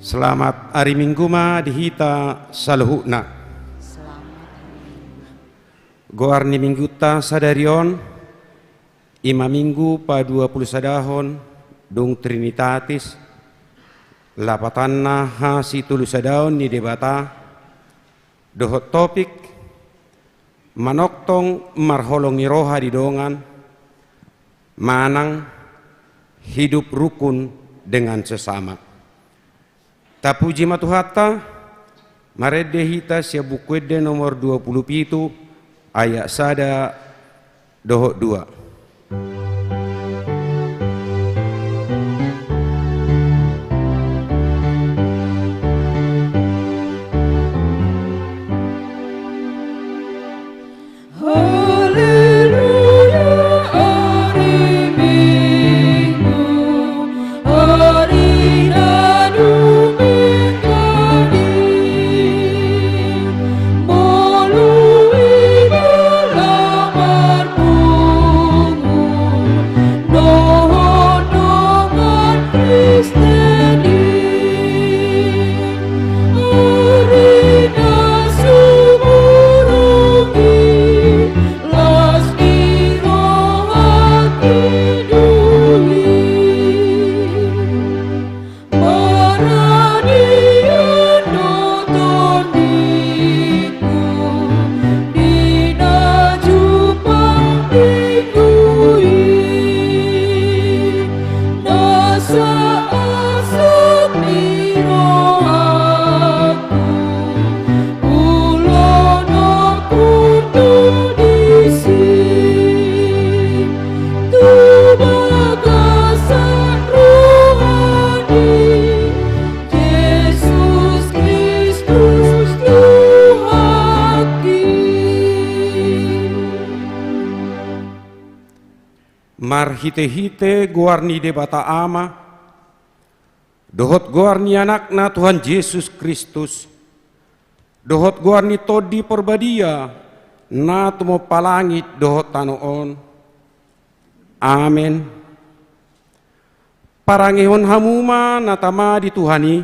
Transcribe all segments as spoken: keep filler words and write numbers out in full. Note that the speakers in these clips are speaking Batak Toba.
Selamat ari Minggu ma di hita saluhutna. Selamat hari Minggu. Goar ni Minggunta sadari on, i ma Minggu paduapulusadahon dung Trinitatis, lapatanna hasitolusadaon ni Debata, dohot topik, manongtong marholong ni roha di dongan, manang hidup rukun dengan sesama. Tapuji ma Tuhanta, marende hita sian Buku Ende nomor dua pulu pitu, ayat sada dohot dua. Haleluya, ari Minggu, ari na dumenggan i, molo i do laho marpungu dohot dongan Kristen i. Ari na sumurung i, las ni rohangki do i. Maradian do tondingku di na jumpang Minggu i, nasa asat ni rohangku, ulononku do disi. Tu bagasan roha ni Jesus Kristus Tuhanki. Marhitehite goar ni Debata Ama, dohot goar ni Anakna Tuhan Jesus Kristus, dohot goar ni Tondi Porbadia, na tumompa langit dohot tano on. Amen. Parangehon hamu ma na tama di Tuhan i,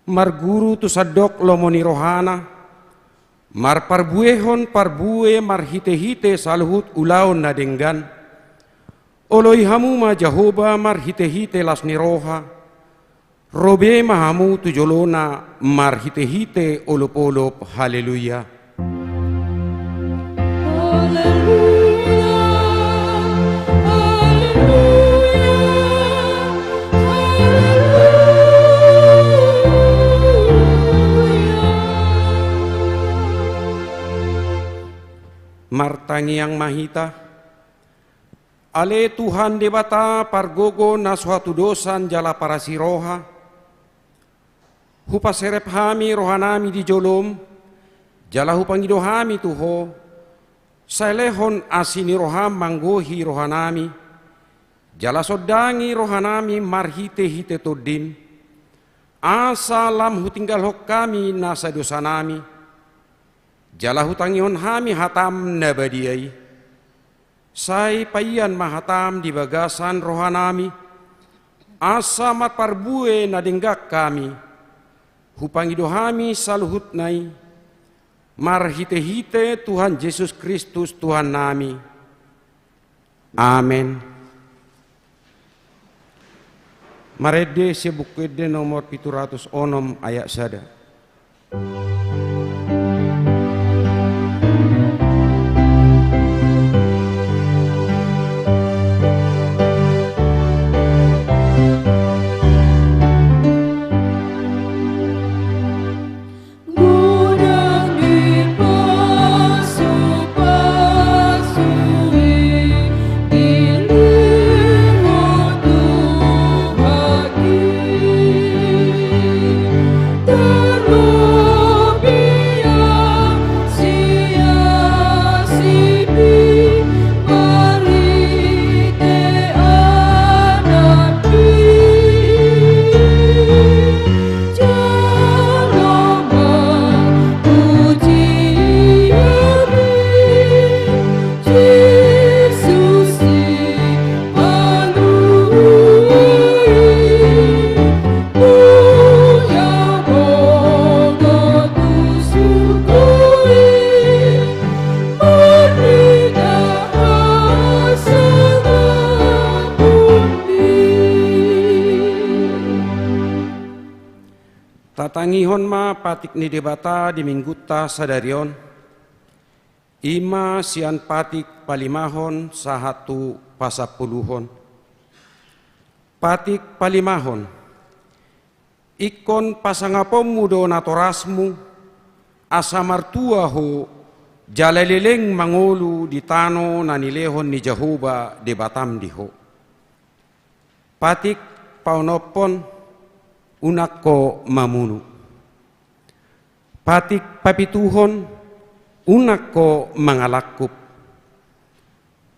marguru tu sandok lomo ni rohana, marparbuehon parbue marhitehite saluhut ulaon na denggan. Oloi hamu ma Jahowa marhitehite las ni roha, ro be ma hamu tu jolona marhitehite olopolop. Haleluya. Haleluya, haleluya, haleluya. Martangiang ma hita. Ale Tuhan Debata pargogo na so hatudosan jala parasi roha, hupaserep hami rohanami di jolom, jala hupangido hami tu Ho, sai lehon asi ni roham manggohi rohanami, jala sondangi rohanami marhitehite Tondim, asa lam hutinggalhon hami nasa dosanami, jala hutangihon hami hatam na badia i. Sai paian ma hatam di bagasan rohanami, asa marparbue na denggan hami. Hupangido hami saluhutna i, Marhitehite Tuhan Jesus Kristus Tuhannami. Amen. Marende sian Buku Ende nomor pitu ratus onom ayat sada. Tatangihon ma patik ni Debata di Minggunta sadari on, i ma sian patik palimahon sahat tu pasampuluhon. Patik palimahon. Ingkon pasangaponmu do natorasmu, asa martua ho, jala leleng mangolu di tano na nilehon ni Jahowa Debatam di ho. Patik paonomhon, unang ho mamunu. Patik papituhon, unang ho mangalangkup.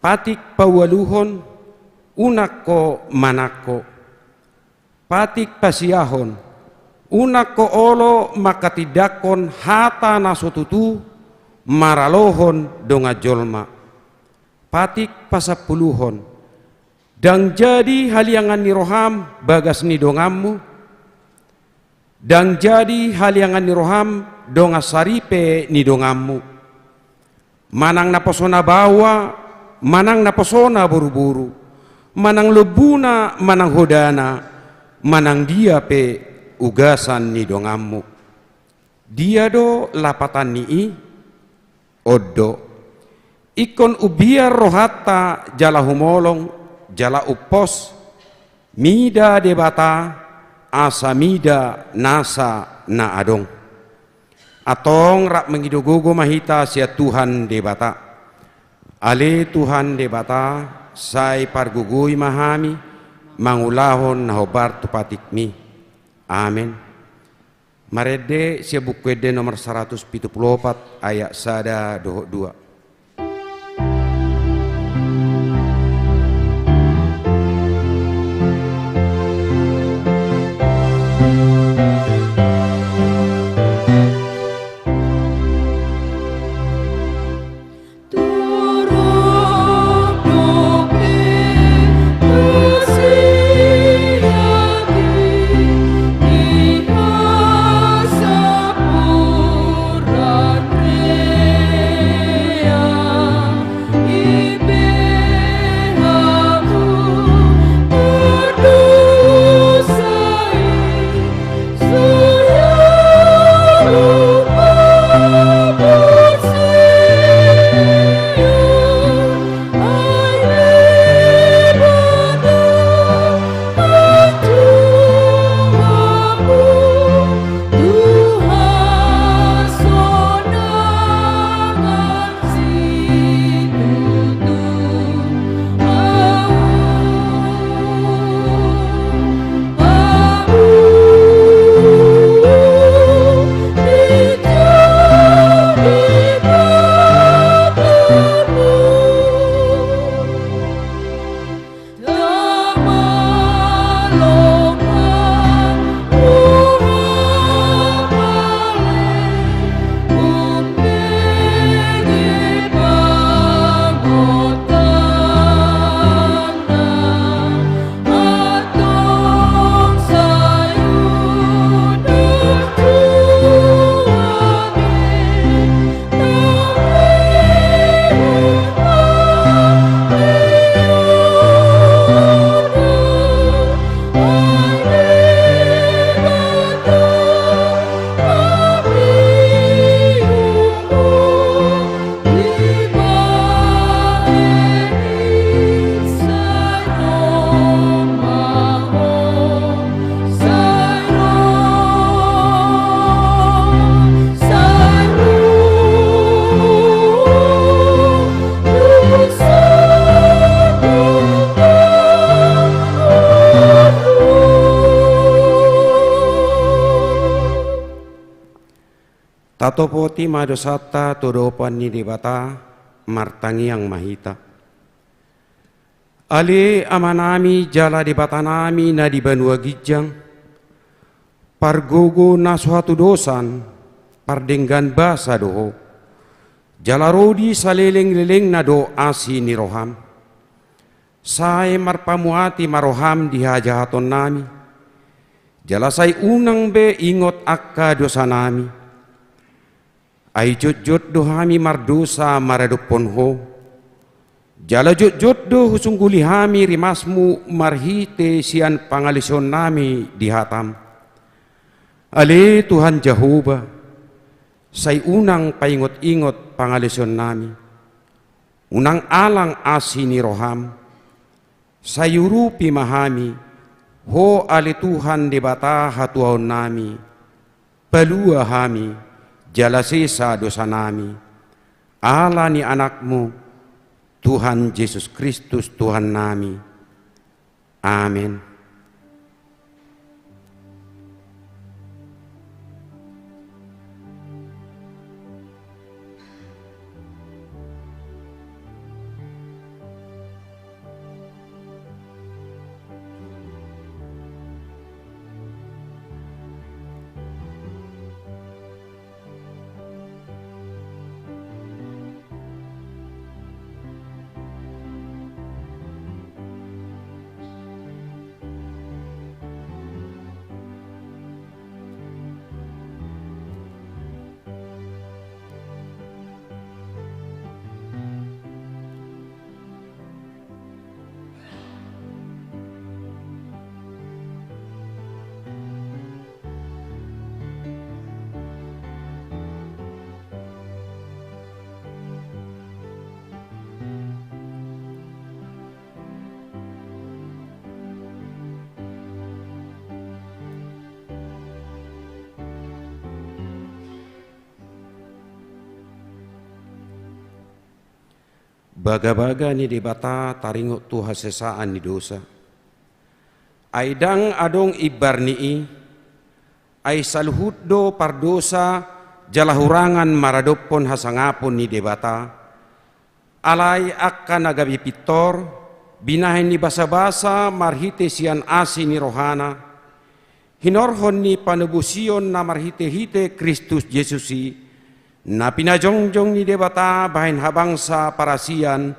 Patik paualuhon, unang ho manangko. Patik pasiahon, unang ho olo manghatindanghon hata na so tutu maralohon dongan jolma. Patik pasampuluhon, ndang jadi haliangan ni roham bagas ni donganmu, ndang jadi haliangan ni roham dongan saripe ni donganmu. Manang naposona baoa, manang naposona boruboru, manang lombuna, manang hodana, manang dia pe ugasan ni donganmu. Dia do lapatan ni i? On do. Ingkon umbiar rohanta jala humolong, jala umpos, mida Debata, asa mida nasa na adong. Antong rap mangido gogo ma hita sian Tuhan Debata. Ale Tuhan Debata, sai pargogoi ma hami mangulahon na hombar tu patikmi. Amen. Marende sian Buku Ende nomor saratus pitu pulu opat ayat sada dohot dua. Tatopoti ma dosanta tu adopan ni Debata, martangiang ma hita. Ale Amanami jala Debatanami na di banua ginjang, pargogo na so hatudosan, pardenggan basa do Ho. Jala rodi salelenglelengna do asi ni roham. Sai marpamuati ma roham di hajahatonnami. Jala sai unang be ingot angka dosanami. Ai jotjot do hami mardosa maradophon Ho. Jala jotjot do husungguli hami rimasmu marhite sian pangalesoonnami di hatam. Ale Tuhan Jahowa, sai unang paingot-ingot pangalesoonnami. Unang alang asi ni roham. Sai urupi ma hami, Ho ale Tuhan Debata hatuaonnami, palua hami, jala sesa dosanami, ala ni Anakmu, Tuhan Jesus Kristus Tuhannami. Amen. Bagabaga ni Debata taringot tu hasesaan ni dosa. Ai ndang adong imbar ni i, ai saluhut do pardosa jala hurangan maradophon hasangapon ni Debata. Alai angka na gabe pintor, binahen ni basabasa marhite sian asi ni rohana, hinorhon ni panobusion na marhite-hite Kristus Jesus i, na pinajongjong ni Debata bahen habangsa parasian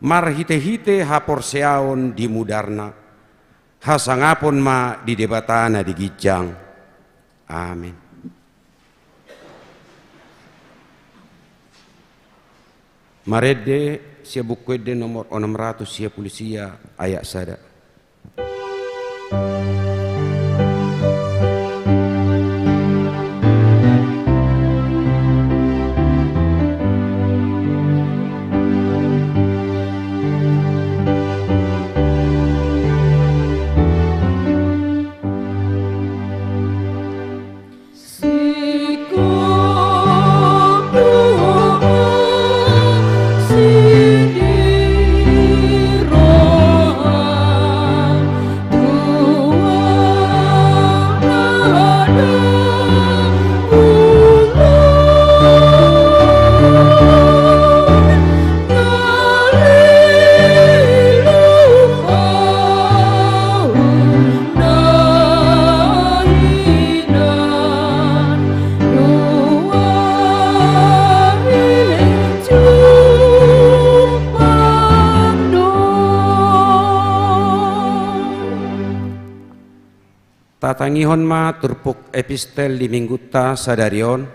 marhite-hite haporseaon di mudarna. Hasangapon ma di Debata na di ginjang. Amen. Marende sian Buku Ende nomor onom ratus sia pulu sia, ayat sada. Tatangihon ma turpuk epistel di minggunta sadari on,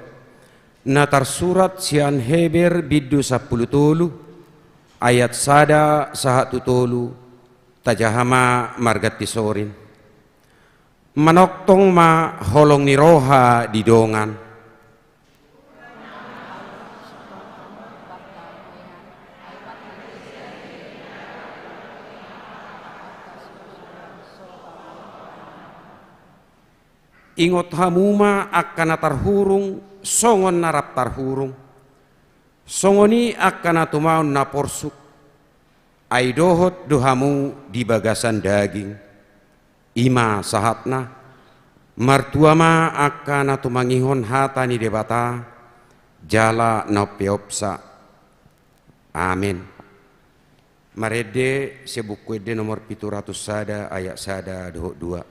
na tarsurat sian Heber bindu sampulu tolu, ayat sada sahat tu tolu, tajaha ma marganti sorin. Manongtong ma holong ni roha di dongan. Ingot hamu ma angka na tarhurung, songon na rap tarhurung. Songon i angka na tumaon na porsuk. Ai dohot do hamu di bagasan daging. I ma sahatna, martua ma angka na tumangihon hata ni Debata, jala na umpeopsa. Amen. Marende sian Buku Ende nomor pitu ratus sada, ayat sada dohot dua.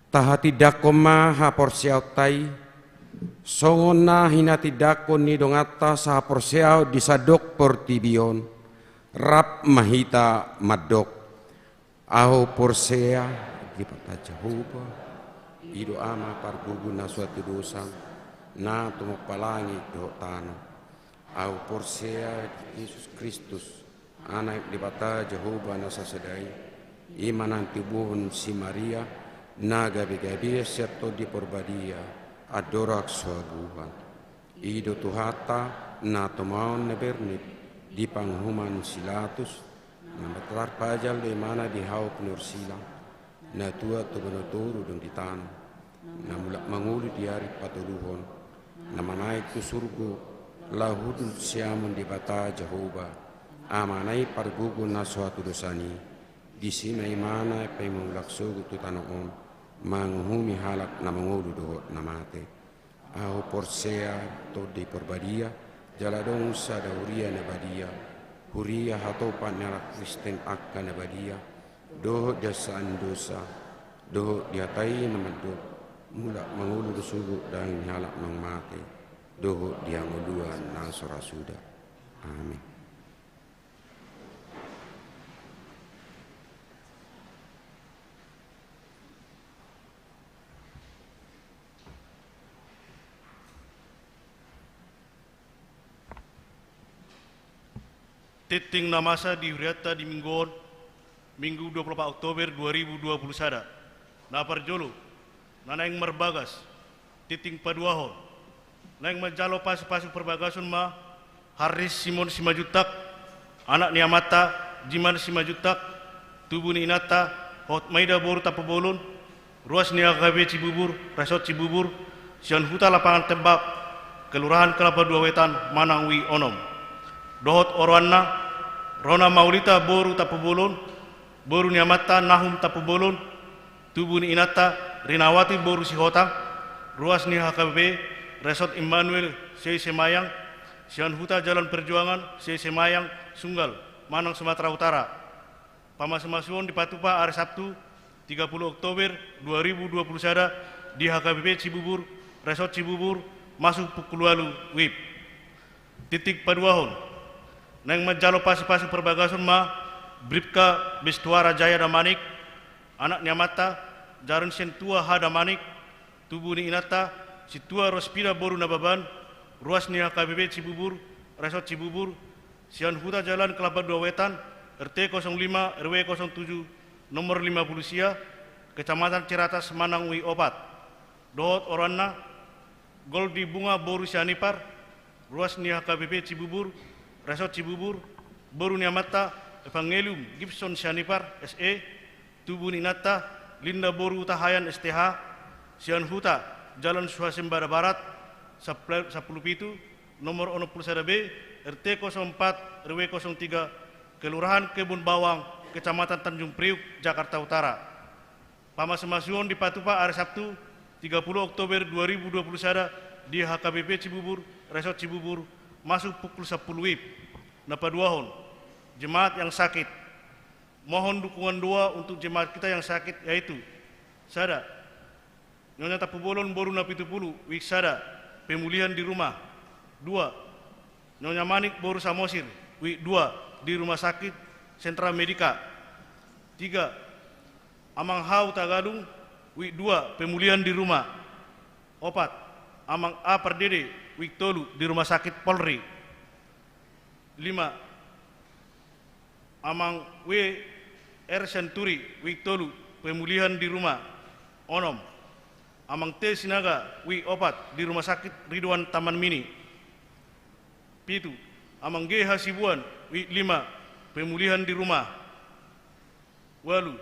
Tahatindangkon ma haporseaonta i, songon na hinatindangkon ni donganta sahaporseaon di sandok portibi on. Rap ma hita mandok. Ahu porsea di Debata Jahowa, i do Ama pargogo na so hatudosan, na tumompa langit dohot tano. Ahu porsea di Jesus Kristus, Anak Debata Jahowa na sasada i, i ma na tinabuhon si Maria, na gabe-gabe sian Tondi Parbadia, andorang so habuhan. I do Tuhanta, na tumaon na bernit di panguhuman si Pilatus, na marpajal do ibana di hau pinarsilang, na tuat tu banua toru dung ditanom, na mulak mangolu di ari patoluhon, na manaek tu surgo, laho hundul siamun Debata Jahowa, Amana i pargogo na so hatudosan i, disi ma ibana paima mulak sogot tu tano on, manguhumi halak na mangolu dohot na mate. Ahu porsea Tondi Parbadia, jala adong sada huria na badia, huria hatopan ni halak Kristen angka na badia, dohot di hasesaan dosa, dohot di hata i na mandok, mulak mangolu do sogot daging ni halak naung mate, dohot di hangoluan na so ra suda. Amen. Tingting na masa di hurianta di minggu on, Minggu dua puluh opat Oktober dua ribu dua puluh sada. Na parjolo, na naeng marbagas, tingting paduahon, naeng manjalo pasupasu parbagason ma Harris Simon Simanjuntak, anak ni amanta Jiman Simanjuntak, tubu ni inanta Hotmaida boru Tampubolon, ruas ni H K B P Cibubur, Resort Cibubur, sian Huta Lapangan Tembak, Kelurahan Kelapa Dua Wetan, Manang Ui onom. Dohot oroanna, Rona Maulita boru Tampubolon, boru ni amanta Nahum Tampubolon, tubu ni inanta Rinawati boru Sihotang, ruas ni H K B P Resort Immanuel Seisemayang, sian Huta Jalan Perjuangan Seisemayang, Sunggal, Manang Sumatera Utara. Pamasumasuon dipatupa ari Sabtu, tiga puluh Oktober dua ribu dua puluh sada, di H K B P Cibubur, Resort Cibubur, masuk pukul ualu W I B. Tingting paduahon, naeng manjalo pasupasu parbagason ma Bribka Bestuara Jaya Damanik, anak ni amanta Jaron Sentua H Damanik, tubu ni inanta Sintua Rospida boru Nababan, ruas ni H K B P Cibubur, Resort Cibubur, sian Huta Jalan Kelapa Dua Wetan, R T kosong lima, R W kosong tujuh, nomor lima puluh sia, Kecamatan Ciratas, Manang Ui opat. dohot oroanna, Goldi Bunga boru Sianipar, ruas ni H K B P Cibubur, Resort Cibubur, boru ni amanta Evangelium Gibson Sianipar, S E, tubu ni inanta Linda boru Hutahaean, S T H, sian huta Jalan Suhasembada Barat, sapl-, sampulu pitu, nomor onom pulu sada B, R T kosong empat, R W kosong tiga, Kelurahan Kebun Bawang, Kecamatan Tanjung Priuk, Jakarta Utara. Pamasumasuon dipatupa ari Sabtu, tiga puluh Oktober dua ribu dua puluh sada, di H K B P Cibubur, Resort Cibubur, masuk pukul sampulu W I B. Na paduahon, jemaat yang sakit. Mohon dukungan doa untuk jemaat kita yang sakit, yaitu: sada, Nyonya Tampubolon boru Napitupulu, W I B sada, pemulihan di rumah. Dua, Nyonya Manik boru Samosir, W I B dua, di Rumah Sakit Sentra Medika. Tiga, Amang Hau Tagalung, W I B dua, pemulihan di rumah. Opat, Amang A Pardede, W I B tolu, di Rumah Sakit Polri. Lima, Amang W R Senturi, W I B tolu, pemulihan di rumah. Onom, Amang T Sinaga, W I B opat, di Rumah Sakit Ridwan Taman Mini. Pitu, Amang G Hasibuan, W I B lima, pemulihan di rumah. Ualu,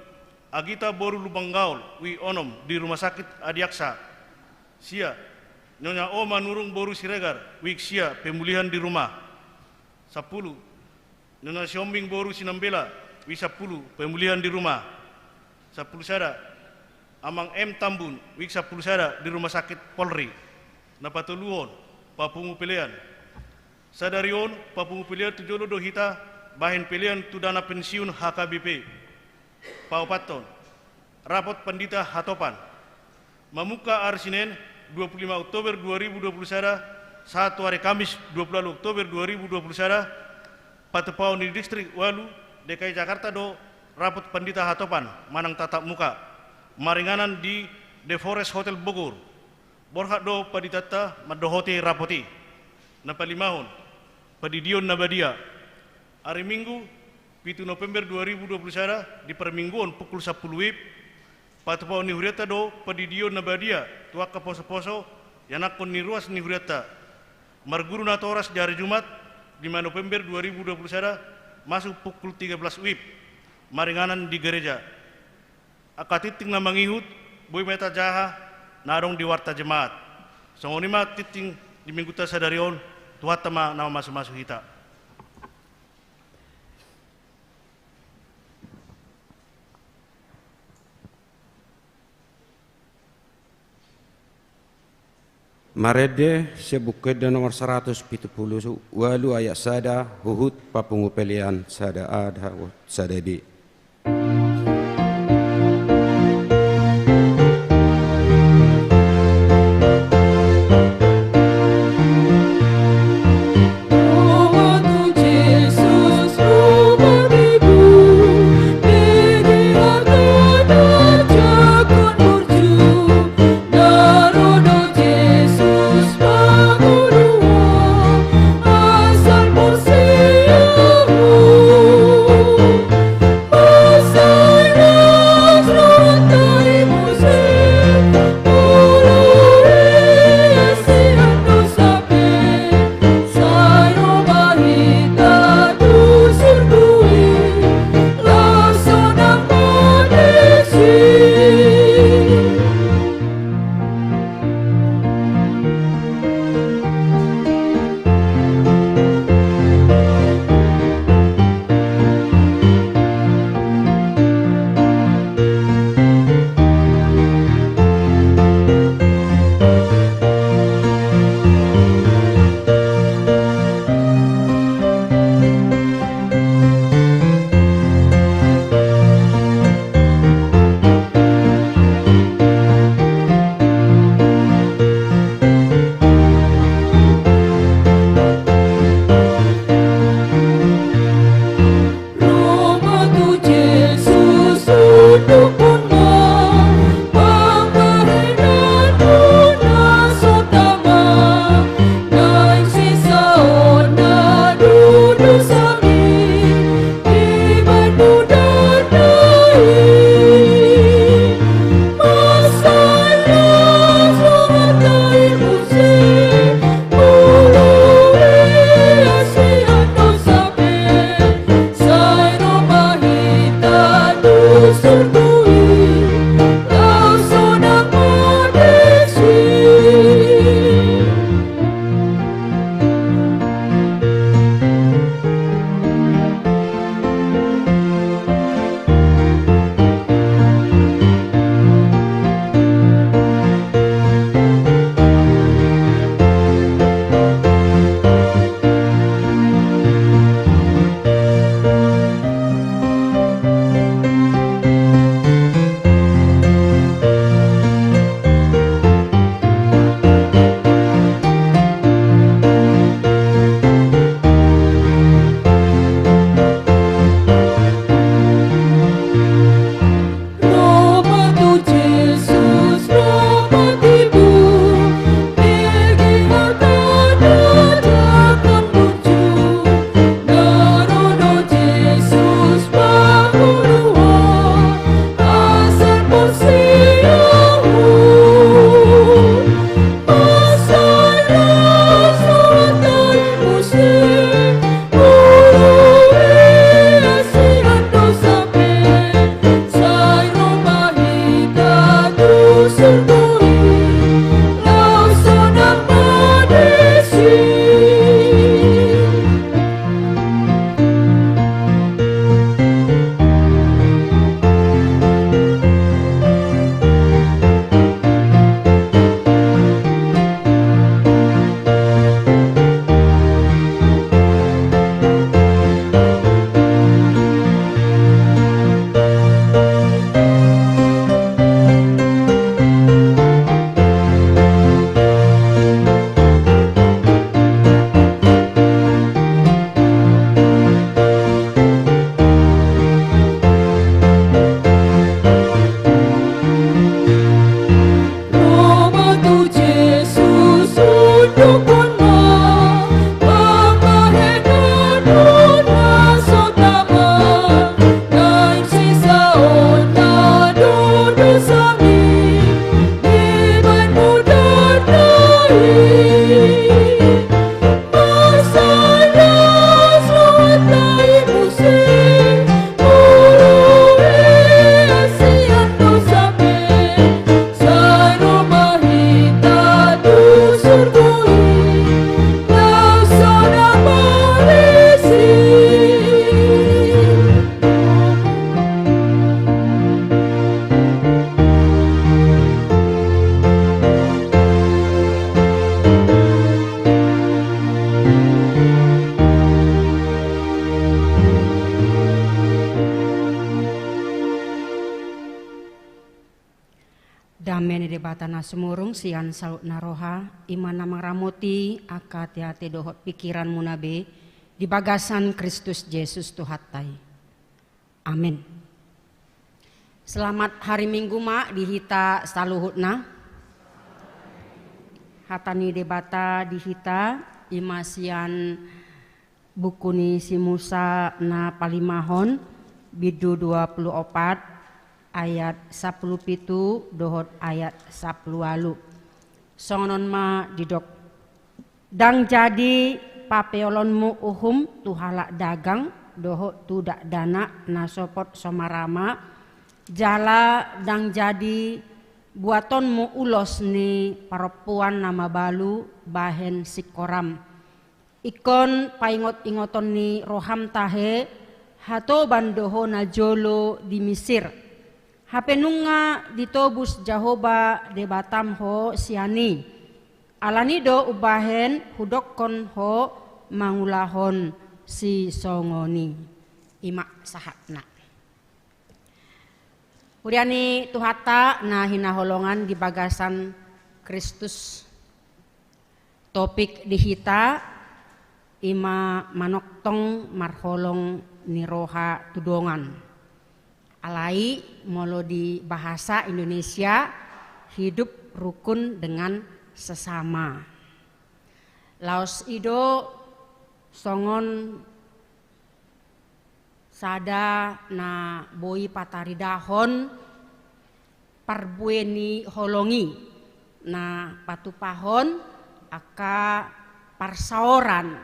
Agita boru Lumban Gaol, W I B onom, di Rumah Sakit Adiaksa. Sia, Nyonya O Manurung boru Siregar, W I B sia, pemulihan di rumah. Sampulu, Nyonya Siombing boru Sinambela, W I B sampulu, pemulihan di rumah. Sampulu sada, Amang M Tambun, W I B sampulu sada, di Rumah Sakit Polri. Na patoluhon, papungu pelean. Sadari on, papungu pelean tu jolo do hita bahen pelean tu dana pensiun H K B P. Paopathon, rapot pandita hatopan. Mamungka ari Sinen, dua puluh lima Oktober dua ribu dua puluh sada, sahat tu ari Kamis, dua puluh ualu Oktober dua ribu dua puluh sada, patupaon ni Distrik Ualu, D K I Jakarta do rapot pandita hatopan manang tatap muka, maringanan di The Forest Hotel Bogor. Borhat do panditanta mandohoti rapot i. Na palimahon, pandidion na badia. Ari Minggu, pitu November dua ribu dua puluh sada, di parmingguon pukul sampulu W I B, patupaon ni hurianta do pandidion na badia tu angka poso-poso ianakhon ni ruas ni hurianta. Marguru natoras di ari Jumat, lima November dua ribu dua puluh sada, masuk pukul tiga belas W I B, maringanan di gereja. Angka tingting na mangihut, boi ma i tajaha na adong di warta jemaat. Songon i ma tingting di Minggunta sadari on, Tuhanta ma na mamasu-masu hita. Marende sian Buku Ende nomor saratus pitu pulu ualu ayat sada, huhut papungu pelean sada A dohot sada B. Dame ni Debata na sumurung sian saluhutna roha, i ma na mangaramoti angka ateate dohot pikiranmuna be di bagasan Kristus Jesus Tuhanta i. Amen. Selamat hari Minggu ma di hita saluhutna. Hata ni Debata di hita i ma sian buku ni si Musa na palimahon, bindu dua pulu opat, ayat sampulu pitu dohot ayat sampulu ualu. Songon on ma didok: Ndang jadi papeolonmu uhum tu halak dagang dohot tu dakdanak na sopot so marama, jala ndang jadi buatonmu ulos ni parompuan na mabalu bahen singkoram. Ingkon paingotingoton ni roham tahe hatoban do ho najolo di Misir, hape nunga ditobus Jahowa Debatam ho sian i. Alani do umbahen hudokkon ho mangulahon sisongon i. I ma sahatna. Huria ni Tuhanta na hinaholongan di bagasan Kristus, topik di hita i ma manongtong marholong ni roha tu dongan. Alai molo di bahasa Indonesia, hidup rukun dengan sesama. Laos i do songon sada na boi pataridahon parbue ni holong i, na patupahon angka parsaoran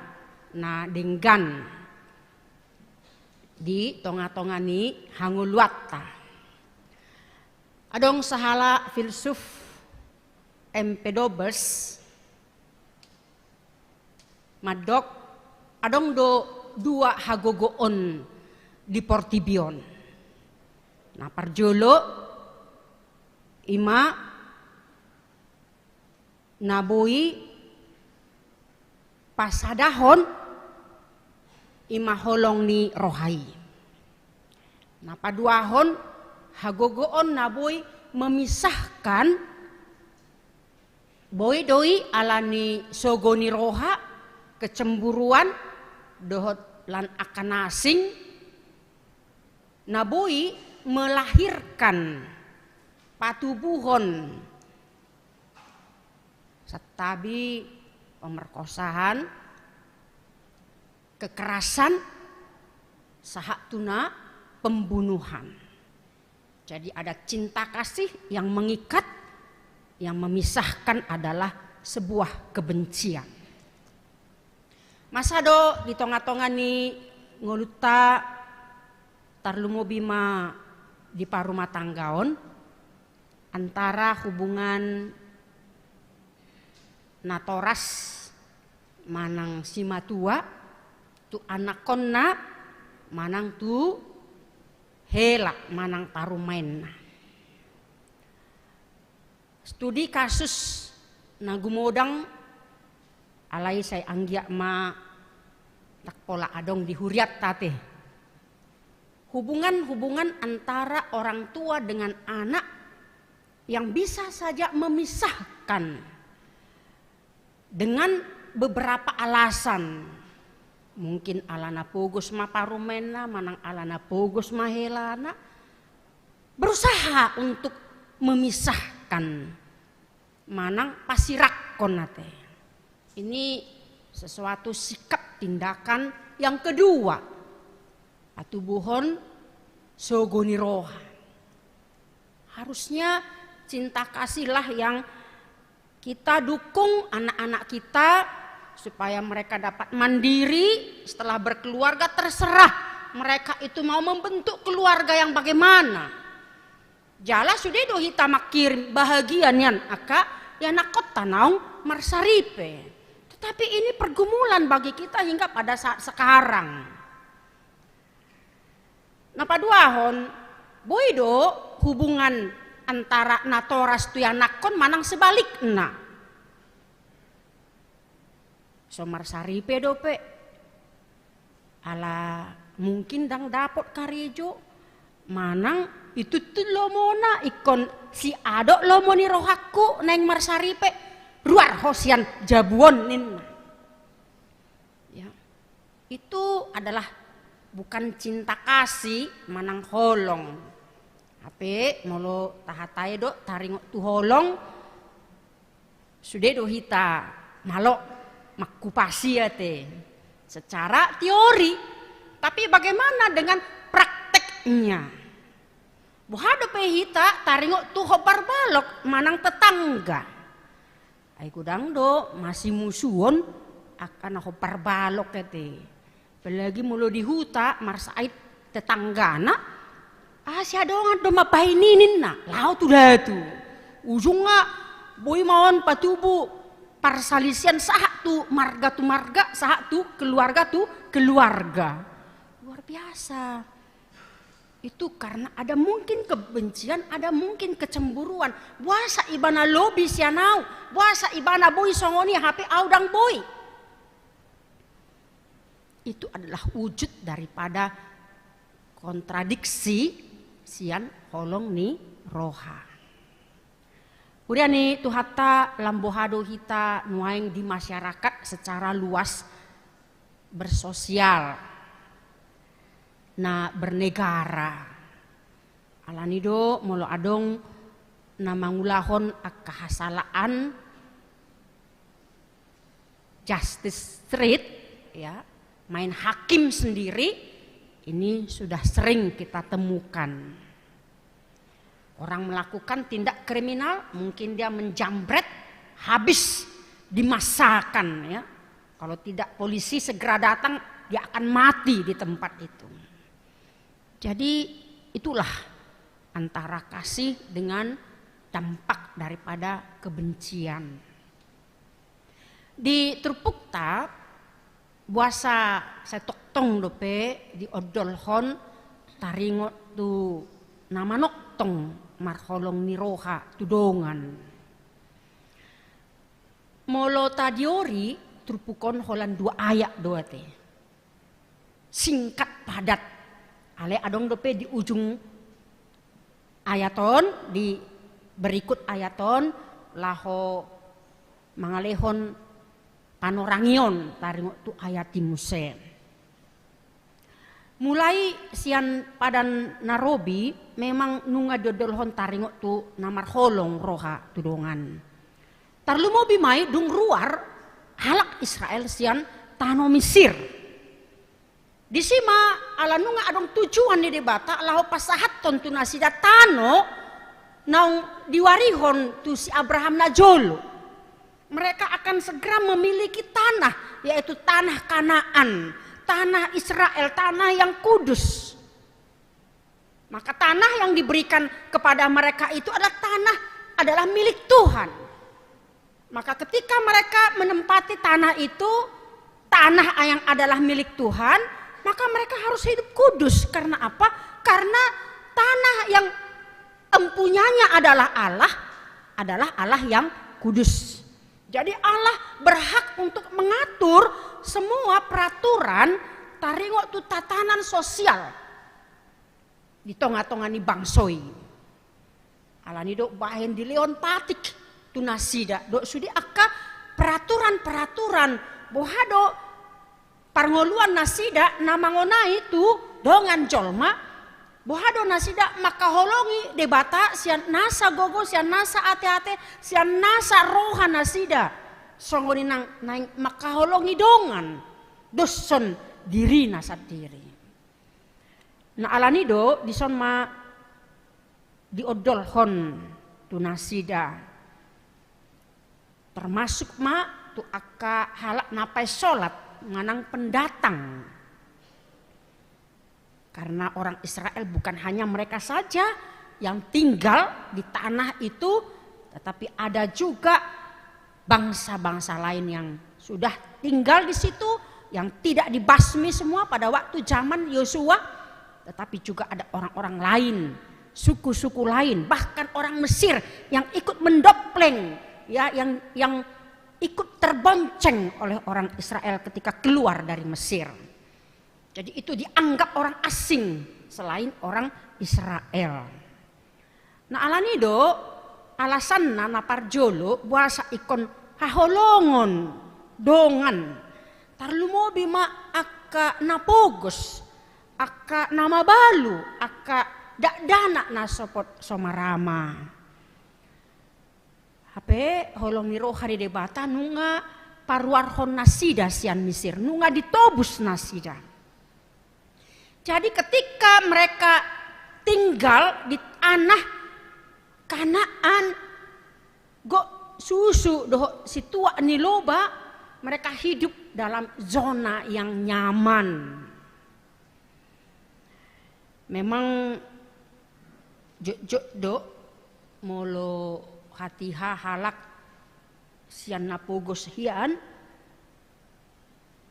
na denggan di tongatonga ni hangoluanta. Adong sahalak filsuf Empedocles mandok, adong do dua hagogoon di portibi on. Na parjolo, i ma na boi pasadahon, i ma holong ni roha i. Na paduahon, hagogoon na boi memisahkan, boi do i ala ni sogo ni roha, kecemburuan, dohot lan angka na asing, na boi melahirkan, patubuhon, santabi, pemerkosaan, kekerasan, sahat tu na pembunuhan. Jadi ada cinta kasih yang mengikat, yang memisahkan adalah sebuah kebencian. Masa do di tongatonga ni ngolunta, tarlumobi ma di parumatanggaon, antara hubungan natoras manang simatua tu anakkonna manang tu hela manang parumaenna. Studi kasus na gumodang, alai sai anggiat ma ndang pola adong di hurianta ate. Hubungan-hubungan antara orang tua dengan anak yang bisa saja memisahkan dengan beberapa alasan. Mungkin alana pogos ma parumaenna, manang alana pogos ma helana. Berusaha untuk memisahkan, manang pasirakkon ate. Ini sesuatu sikap tindakan yang kedua. Patubuhon sogo ni roha. Harusnya cinta kasihlah yang kita dukung anak-anak kita supaya mereka dapat mandiri setelah berkeluarga, terserah mereka itu mau membentuk keluarga yang bagaimana. Jala sude do hita mangkirim bahagia nian angka ianakkonta naung marsaripe. Tetapi ini pergumulan bagi kita hingga pada saat sekarang. Na paduahon, boi do hubungan antara natoras tu ianakkon manang sebalikna. So marsaripe dope. Ala mungkin ndang dapot karejo, Manang itutu lomona ingkon siadok lomo ni rohangku naeng marsaripe, ruar ho sian jabu on ninna. Ya. Itu adalah bukan cinta kasih manang holong. Hape molo tahatai do taringot tu holong, sude do hita malo mangkupasi ate secara teori. Tapi bagaimana dengan prakteknya? Boha dope hita taringot tu hombar balok manang tetangga? Ai godang do masimusuon angka na hombar balok ate. Apalagi molo di huta marsahit tetanggana, ah, siadongan do mambahen i ninna, laho tu datu. Ujungna boi ma on patubu parsalisian sahat tu marga tu marga, sahat tu keluarga tu keluarga. Luar biasa. Itu karena ada mungkin kebencian, ada mungkin kecemburuan. Boasa ibana lobi sian au, boasa ibana boi songon i hape au ndang boi. Itu adalah wujud daripada kontradiksi sian holong ni roha. Huria ni Tuhanta, lam boha do hita nuaeng di masyarakat secara luas bersosial, na bernegara. Alani do molo adong na mangulahon angka hasalaan, justice street, ya, main hakim sendiri, ini sudah sering kita temukan. Orang melakukan tindak kriminal, mungkin dia menjambret, habis dimasakan, ya. Kalau tidak polisi segera datang, dia akan mati di tempat itu. Jadi itulah antara kasih dengan dampak daripada kebencian. Di turpukta, boasa sai tongtong dope diondolhon taringot tu na manongtong marholong ni roha tu dongan. Molo tateori, turpuk on holan dua ayat do ate. Singkat padat. Alai adong dope di ujung ayat on, di berikut ayat on, laho mangalehon panorangion taringot tu ayat i muse. Mulai sian Padan na Robi, memang nunga diondolhon taringot tu na marholong roha tu dongan. Tarlumobi ma i dung ruar halak Israel sian tano Misir. Disi ma ala nunga adong tujuan ni Debata laho pasahathon tu nasida tano naung diwarihon tu si Abraham najolo. Mereka akan segera memiliki tanah, yaitu tanah Kanaan, tanah Israel, tanah yang kudus. Maka tanah yang diberikan kepada mereka itu adalah tanah, adalah milik Tuhan. Maka ketika mereka menempati tanah itu, tanah yang adalah milik Tuhan, maka mereka harus hidup kudus. Karena apa? Karena tanah yang empunyanya adalah Allah, adalah Allah yang kudus. Jadi Allah berhak untuk mengatur semua peraturan taringot tu tatanan sosial di tonga-tonga ni bangso i. Alani do bahen dilehon patik tu nasida dohot sude angka peraturan-peraturan, boha do parngoluan nasida na mangonai tu dongan jolma, boha do nasida mangkaholongi Debata sian nasa gogo, sian nasa ate-ate, sian nasa roha nasida. Songon i nang naeng mangkaholongi dongan, doshon dirina sandiri. Na alani do dison ma diondolhon tu nasida, termasuk ma tu angka halak na paensolat manang pendatang. Karena orang Israel bukan hanya mereka saja yang tinggal di tanah itu, tetapi ada juga bangsa-bangsa lain yang sudah tinggal di situ, yang tidak dibasmi semua pada waktu zaman Yosua, tetapi juga ada orang-orang lain, suku-suku lain, bahkan orang Mesir yang ikut mendopleng, ya, yang yang ikut terbonceng oleh orang Israel ketika keluar dari Mesir. Jadi itu dianggap orang asing, selain orang Israel. Nah, alani do alasanna na parjolo boasa ingkon haholongon dongan, tarlumobi ma angka na pogos, angka na mabalu, angka dakdanak na sopot so marama. Hape holong ni roha ni Debata nunga paruarhon nasida sian Misir, nunga ditobus nasida. Jadi ketika mereka tinggal di tanah Kanaan, gok susu dohot situak ni loba, mereka hidup dalam zona yang nyaman. Memang jotjot do molo hatiha halak sian na pogos hian,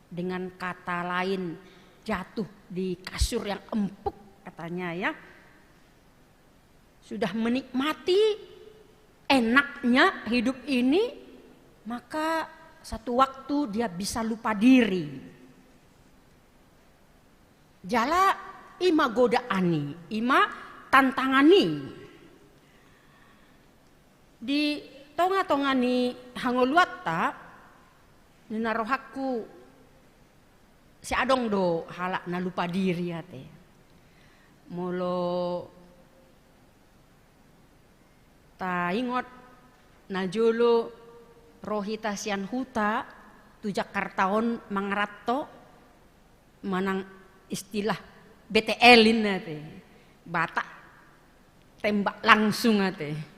dengan kata lain jatuh di kasur yang empuk katanya ya, sudah menikmati enaknya hidup ini, maka satu waktu dia bisa lupa diri. Jala i ma godaan i, i ma tantangan i. Di tongatonga ni hangoluanta, ninna rohangku, sai adong do halak na lupa diri ate. Molo taingot, najolo ro hita sian huta tu Jakarta on mangaranto, manang istilah B T L inna ate, Batak tembak langsung ate.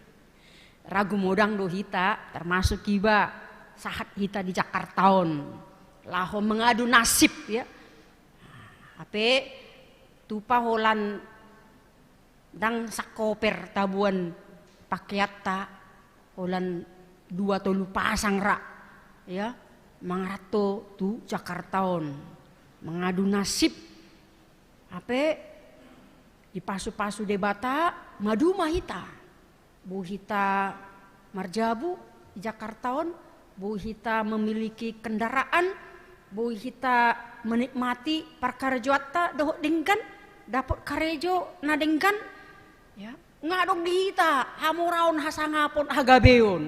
Ra gumodang do hita, termasuk iba, sahat hita di Jakarta on laho mengadu nasib ya. Hape tupa holan ndang sakoper taboan pakeanta, holan dua tolu pasang ra ya, mangaranto tu Jakarta on mengadu nasib. Hape dipasupasu Debata, maduma hita. Boi hita marjabu di Jakarta on, boi hita memiliki kendaraan, boi hita menikmati parkarejoanta dohot denggan, dapot karejo na denggan ya. Nga adong di hita hamoraon, hasangapon, hagabeon.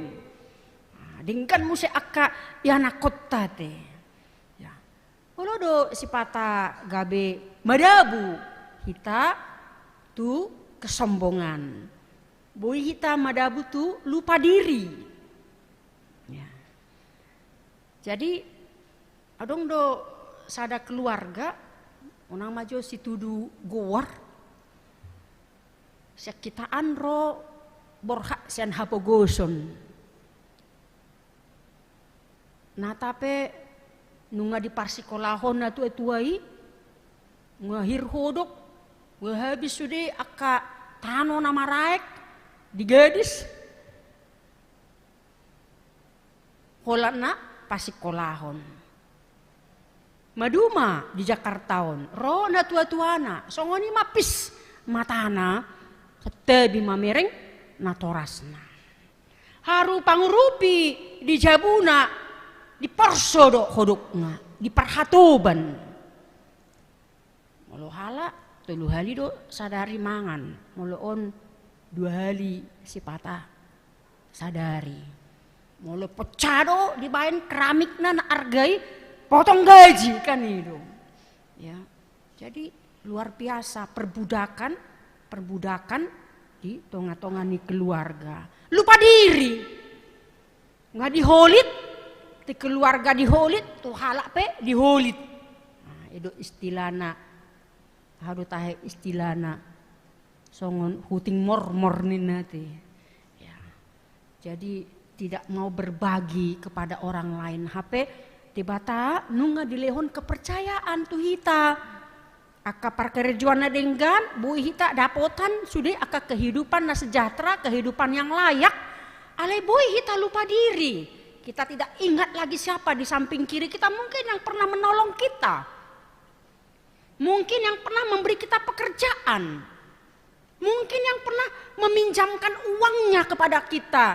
Nah, denggan muse angka ianakhonta ate. Ya. Olo do sipata gabe madabu hita tu kesombongan. Boi hita madabu tu lupa diri. Ya. Jadi adong do sada keluarga, unang ma jo situdu goar, sian hitaan ro borhat sian hapogoson. Nata pe nunga diparsikolahon natuatua i, nunga hir hodok, nunga habis sude angka tano na maraek di gadis. Holan na pasikolahon. Maduma di Jakarta on, ro natuatuana, songon i ma pis matana, santabi mamereng natorasna. Haru pangurupi di jabuna, diporso do hodokna, diparhatoban. Molo halak tolu hali do sadari mangan, molo on dua hali sipata sadari. Molo pecah do dibaen keramikna na arga i, potong gaji kan i do. Ya. Jadi luar biasa perbudakan, perbudakan di tongatonga ni keluarga. Lupa diri. Nga diholit, tu keluarga diholit, tu halak pe diholit. Nah, i do istilahna, aha do tahe istilahna, songon huting mormor ninna ate. Ya. Jadi tidak mau berbagi kepada orang lain. Hape Debata nunga dilehon kepercayaan tu hita. Angka parkarejoan na denggan, boi hita dapotan sude angka kehidupan na sejahtera, kehidupan yang layak. Alai boi hita lupa diri. Kita tidak ingat lagi siapa di samping kiri kita, mungkin yang pernah menolong kita. Mungkin yang pernah memberi kita pekerjaan. Mungkin yang pernah meminjamkan uangnya kepada kita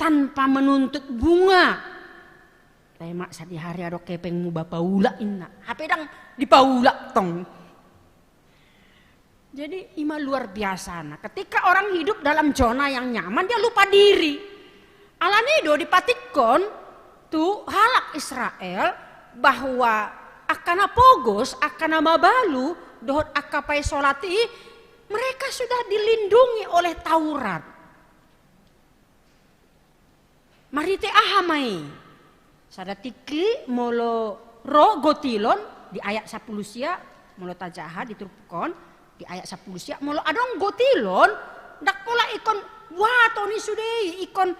tanpa menuntut bunga. Lemak sadihari adong hepengmu ba paulak inna. Hape ndang dipaulak tong. Jadi ima luar biasana. Ketika orang hidup dalam zona yang nyaman, dia lupa diri. Alani do dipatikkon tu halak Israel bahwa angka na pogos, angka na mabalu, dohot angka paesolat i, mereka sudah dilindungi oleh Taurat. Marhite aha ma i? Sada tingki molo ro gotilon di ayat sampulu sia, molo tajaha di turpuk on, di ayat sampulu sia, molo adong gotilon, ndang pola ingkon buaton i sude i, ingkon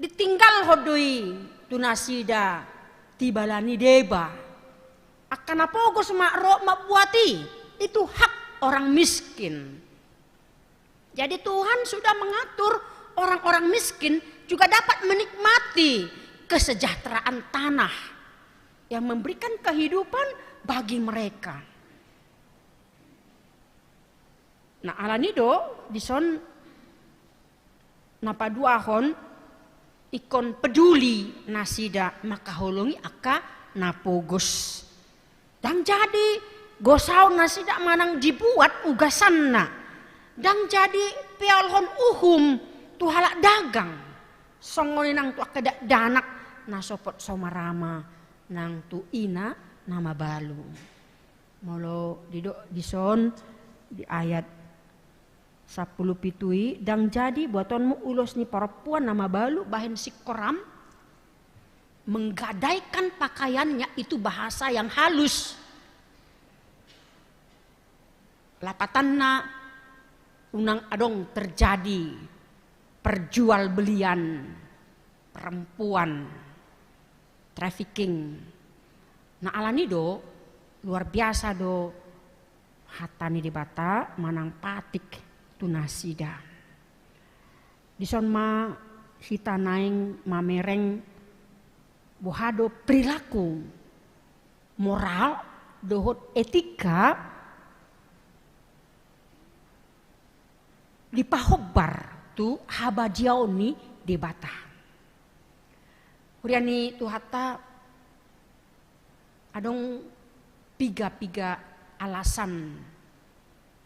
ditinggalhon do i tu nasida tibala ni deba. Angka na pogos ma ro mambuat i, itu hak orang miskin. Jadi Tuhan sudah mengatur orang-orang miskin juga dapat menikmati kesejahteraan tanah yang memberikan kehidupan bagi mereka. Nah, alani do dison na paduahon ingkon peduli nasida mangkaholongi angka na pogos. Ndang jadi gosaon nasida manang dibuat ugasanna. Ndang jadi peolhon uhum tu halak dagang. Songon i nang tu angka dakdanak na sopot so marama nang tu ina na mabalu. Molo didok dison di ayat sampulu pitu i, ndang jadi buatonmu ulos ni parompuan na mabalu bahen singkoram, menggadaikan pakaiannya, itu bahasa yang halus. Lapatanna, unang adong terjadi perjualbelian perempuan, trafficking. Nah, alani do luar biasa do hata ni Debata manang patik tu nasida. Dison ma hita naeng mamereng boha do perilaku moral dohot etika dipahombar tu habadiaon ni Debata. Huria ni Tuhanta, adong piga-piga alasan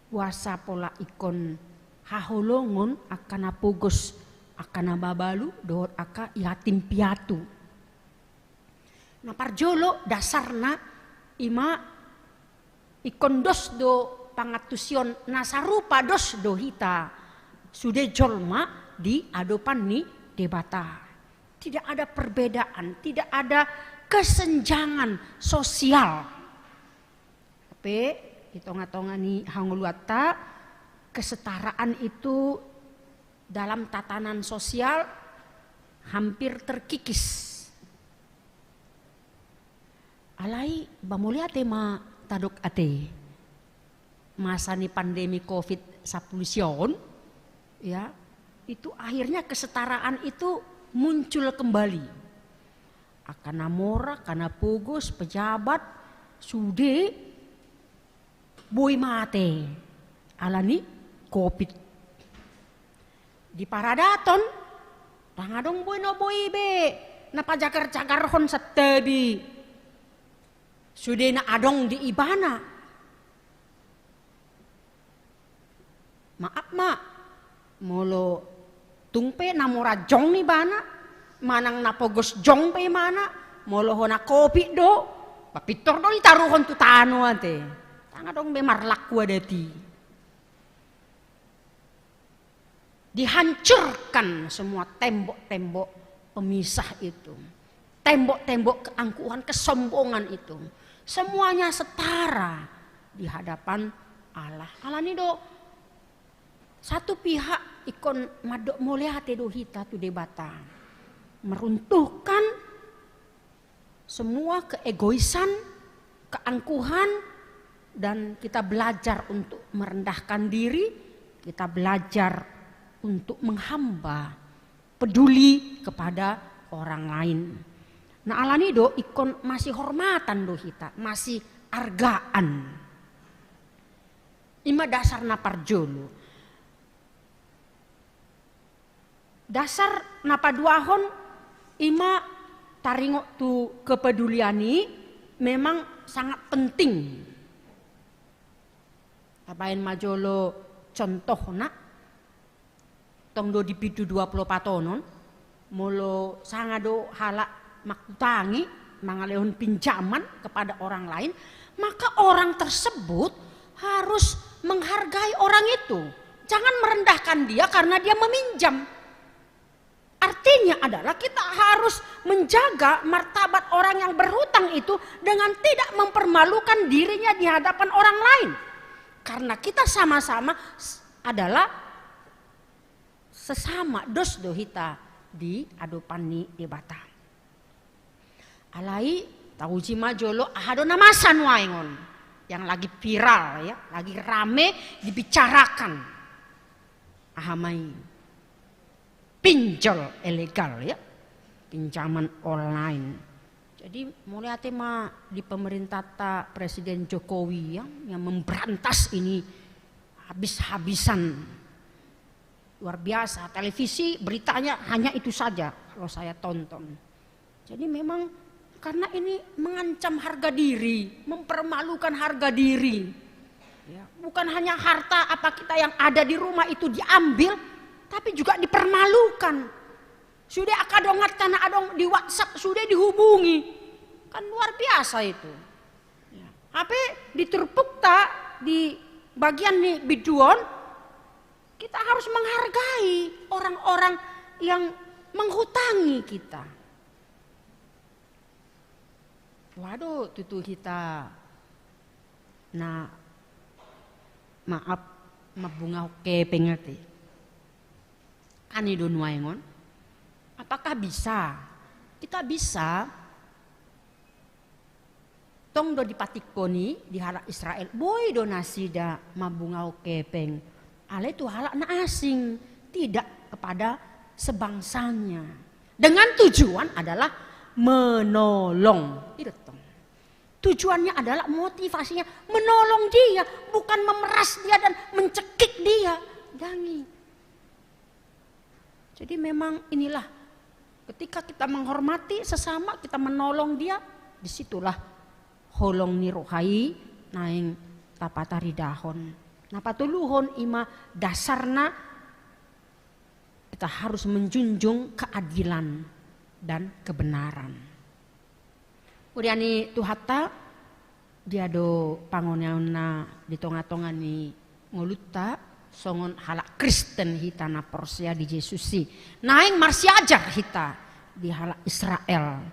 boasa pola ingkon haholongon angka na pogos, angka na mabalu dohot angka yatim piatu. Na parjolo dasarna ima ingkon dos do pangantusion na sarupa, dos do hita sude jolma di adopan ni Debata. Tidak ada perbedaan, tidak ada kesenjangan sosial. Tapi di tonga-tonga ni hangoluanta, kesetaraan itu dalam tatanan sosial hampir terkikis. Alai ba mauliate ma tadok ate. Masa ni pandemi covid sampulu sia on, ya, itu akhirnya kesetaraan itu muncul kembali. Angka na mora, angka na pogos, pejabat, sude boi mate alani covid. Di paradaton, ndang adong boi na boi be na pajagar-jagarhon santabi sude na adong di ibana. Maaf ma, molo tung pe na mora jong ibana, manang na pogos jong pe ibana, molo hona covid do, ba pintor do ditaruhon tu tano ate. Ndang adong be marlaku adat i. Dihancurkan semua tembok-tembok pemisah itu. Tembok-tembok keangkuhan, kesombongan itu. Semuanya setara di hadapan Allah. Alani do, satu pihak ingkon mandok mauliate do hita tu Debata. Meruntuhkan semua keegoisan, keangkuhan, dan kita belajar untuk merendahkan diri, kita belajar untuk menghamba, peduli kepada orang lain. Nah, alani do ingkon masihormatan do hita, masihargaan. Ima dasar na parjolo. Dasar na paduahon ima taringot tu kepedulian i memang sangat penting. Tabaen ma jolo contohna, tong do di pintu dua puluh empat onon, molo sanga do halak manghutangi, mangalehon pinjaman kepada orang lain, maka orang tersebut harus menghargai orang itu. Jangan merendahkan dia karena dia meminjam. Artinya adalah kita harus menjaga martabat orang yang berhutang itu dengan tidak mempermalukan dirinya di hadapan orang lain. Karena kita sama-sama s-, adalah sesama, dos do hita di adopan ni Debata. Alai, tauji ma jolo aha do na masa nuaeng on, yang lagi viral ya, lagi rame dibicarakan. Aha ma i? Pinjol ilegal ya, pinjaman online. Jadi mauliate ma di pemerintah ta, Presiden Jokowi ya, yang memberantas ini habis-habisan. Luar biasa, televisi beritanya hanya itu saja kalau saya tonton. Jadi memang karena ini mengancam harga diri, mempermalukan harga diri. Ya, bukan hanya harta apa kita yang ada di rumah itu diambil, tapi juga dipermalukan. Sude angka dongan ta na adong di WhatsApp, sude dihubungi. Kan luar biasa itu. Ya. Hape di turpukta, di bagian ni bindu on, kita harus menghargai orang-orang yang menghutangi kita. Waduh, tutu hita na, maaf, mambungahon kepeng ate. Kan i do nuaeng on. Apakah bisa? Kita bisa. Tong do dipatikon i di halak Israel, boi do nasida mambungahon kepeng. Alai tu halak na asing, tidak kepada sebangsanya. Dengan tujuan adalah menolong. I do tong. Tujuannya adalah, motivasinya menolong dia, bukan memeras dia dan mencekik dia. Dang i. Jadi memang inilah, ketika kita menghormati sesama, kita menolong dia, disitulah holong ni roha i naeng tapataridahon. Na patoluhon, i ma dasarna, kita harus menjunjung keadilan dan kebenaran. Uria ni Tuhanta, dia do pangoneonna di tonga-tonga ni ngolunta, songon halak Kristen hita na porsea di Jesus i. Naeng marsiajar hita di halak Israel.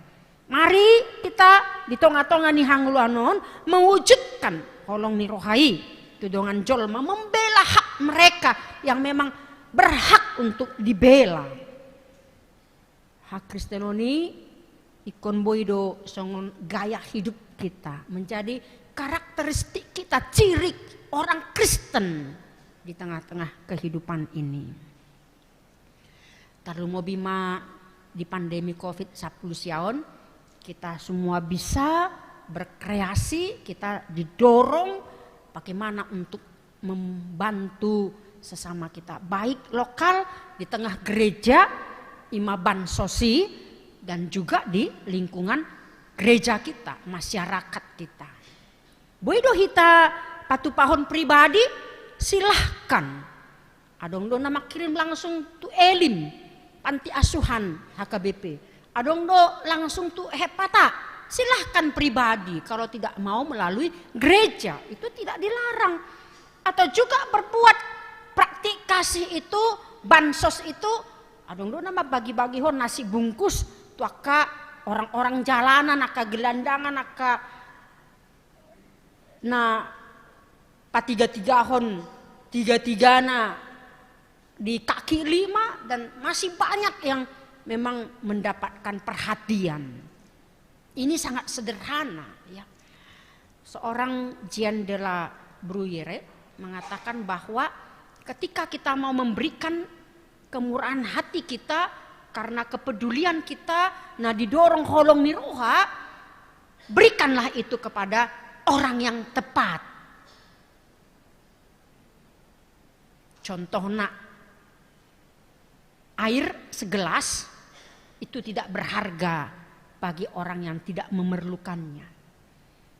Mari kita di tonga-tonga ni hangoluan on mewujudkan holong ni roha i tu dongan jolma, membela hak mereka yang memang berhak untuk dibela. Hakristenon i ingkon boi do songon gaya hidup kita, menjadi karakteristik kita, ciri orang Kristen di tengah-tengah kehidupan ini. Tarlumobi ma di pandemi covid sampulu sia on, kita semua bisa berkreasi, kita didorong bagaimana untuk membantu sesama kita, baik lokal di tengah gereja, i ma bansos i, dan juga di lingkungan gereja kita, masyarakat kita. Boi do hita patupahon pribadi, silahkan. Adong do na mangkirim langsung tu Elim, panti asuhan H K B P. Adong do langsung tu Hepata. Silahkan pribadi, kalau tidak mau melalui gereja, itu tidak dilarang. Atau juga berbuat praktik kasih itu, bansos itu, adong do na mambagi-bagihon nasi bungkus tu angka orang-orang jalanan, angka gelandangan, angka na patiga-tigahon tiga-tigana di kaki lima, dan masih banyak yang memang mendapatkan perhatian. Ini sangat sederhana, ya. Seorang Jean de la Bruyere mengatakan bahwa ketika kita mau memberikan kemurahan hati kita, karena kepedulian kita, na didorong holong ni roha, berikanlah itu kepada orang yang tepat. Contohna, air segelas itu tidak berharga bagi orang yang tidak memerlukannya.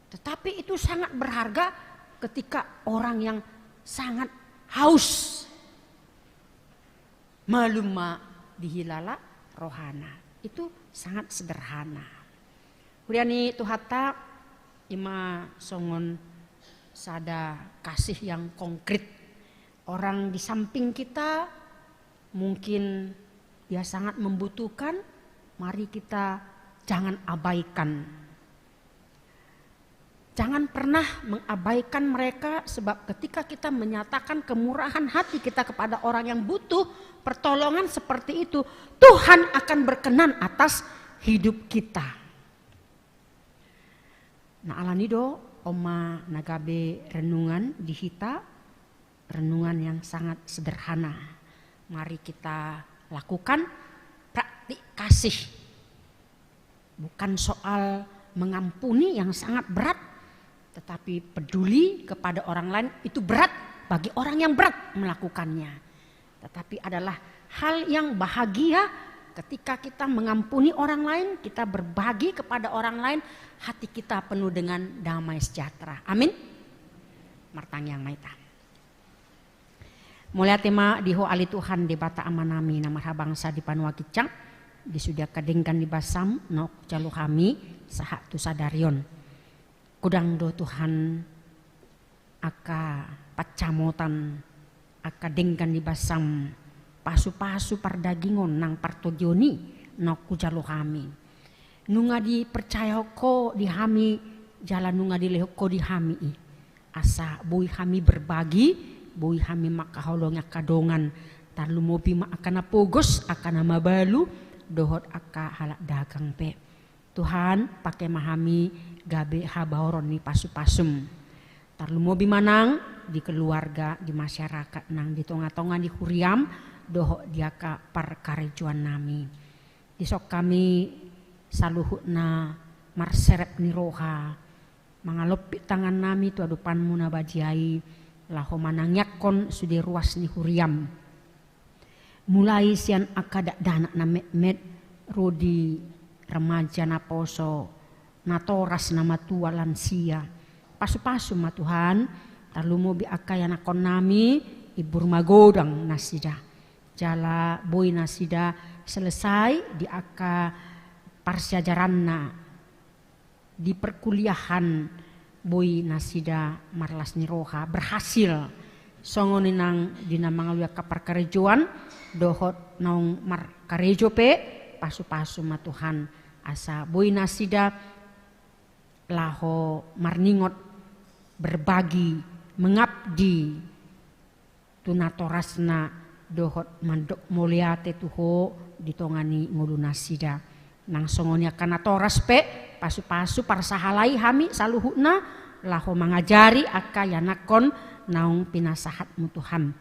Tetapi itu sangat berharga ketika orang yang sangat haus. Malum ma dihilala rohana. Itu sangat sederhana. Huria ni Tuhanta, ima songon sada kasih yang konkret. Orang di samping kita mungkin dia sangat membutuhkan, mari kita jangan abaikan. Jangan pernah mengabaikan mereka, sebab ketika kita menyatakan kemurahan hati kita kepada orang yang butuh pertolongan seperti itu, Tuhan akan berkenan atas hidup kita. Nah, alani do on ma na gabe renungan di hita, renungan yang sangat sederhana. Mari kita lakukan praktik kasih. Bukan soal mengampuni yang sangat berat, tetapi peduli kepada orang lain itu berat bagi orang yang berat melakukannya. Tetapi adalah hal yang bahagia ketika kita mengampuni orang lain, kita berbagi kepada orang lain, hati kita penuh dengan damai sejahtera. Amin. Martangiang ma hita. Mauliate ma di Ho ale Tuhan Debata Amanami na marhabangsa di banua ginjang, di sude angka denggan ni basaM na hujalo hami sahat tu sadari on. Godang do Tuhan angka pansamotan, angka denggan ni basaM, pasupasu pardagingon nang partondion i na hujalo hami. Nunga dipercayahon Ho di hami, jala nunga dilehon Ho di hami i. Asa boi hami berbagi, boi hami mangkaholongi angka dongan, tarlumobi ma angka na pogos, angka na mabalu, dohot angka halak dagang pe. Tuhan, pake ma hami gabe habaoron ni pasupasuM. Tarlumobi ma nang di keluarga, di masyarakat, nang di tongatonga ni huriaM, dohot di angka parkarejoannami. Dison hami saluhutna marserep ni roha, mangalompit tangannami tu adopanMu na badia i, laho manangiangkon sude ruas ni huriaM. Mulai sian angka dakdanak na metmet, ro di remaja naposo, natoras, na matua, lansia. Pasupasu ma Tuhan, tarlumobi angka ianakkonnami, imbur magodang nasida. Jala boi nasida selesai di angka parsiajaranna, di perkuliahan, boi nasida marlas ni roha, berhasil. Songon i nang di na mangalului angka parkarejoan, dohot naung markarejo pe, pasupasu ma Tuhan, asa boi nasida laho marningot, berbagi, mengabdi tu natorasna, dohot mandok mauliate tu Ho di tonga ni ngolunasida. Nang songon i angka natoras pe, pasupasu, parsahalai hami saluhutna, laho mangajari angka ianakkon naung pinasahatMu Tuhan.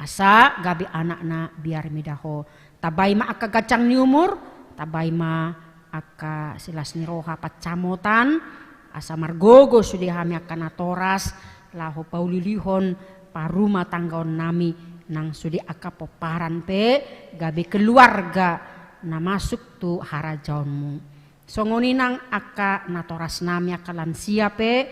Asa gabe anak na biar mida Ho. Tambai ma angka ganjang ni umur, tambai ma angka silas ni roha pansamotan, asa margogo sude hami angka natoras, laho paulihon parumatanggaonnami, nang sude angka pomparan pe, gabe keluarga na masuk tu harajaonMu. Songon i nang angka natorasnami angka lansia pe,